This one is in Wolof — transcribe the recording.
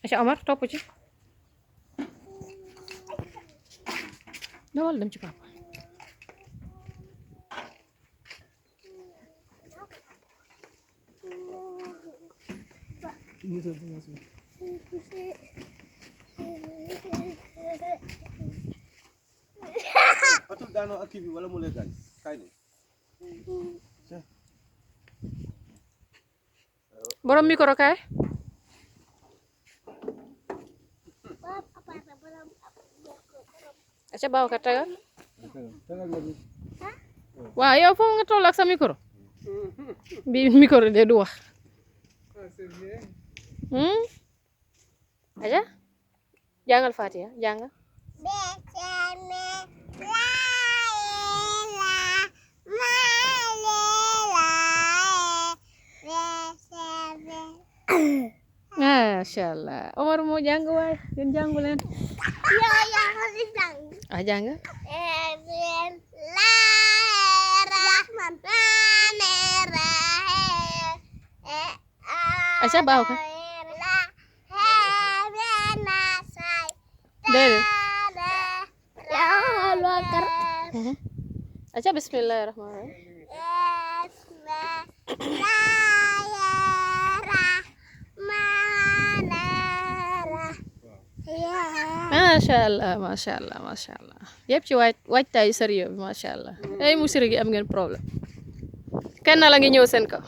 aca Omar topp ci dawal dem ci papa Atul daanoo ak kii bi wala mu lay gaañ kaay ni borom micro kaay aca baaw ka tegal waaw yow foofu nga toll ak sa micro bi micro de du wax aja jàngal Fatiha jàngal Masya Allah Omar mau jàng waay ngeen jàngu leen ah jàng aca baaw ka déedéet aca bismillahirrahmanirrahim Masya Allah yëpp ci waajtaayu sérieux bi Masya Allah ay musiri gi am ngeen problème kenn la ngi ñëw seen kaw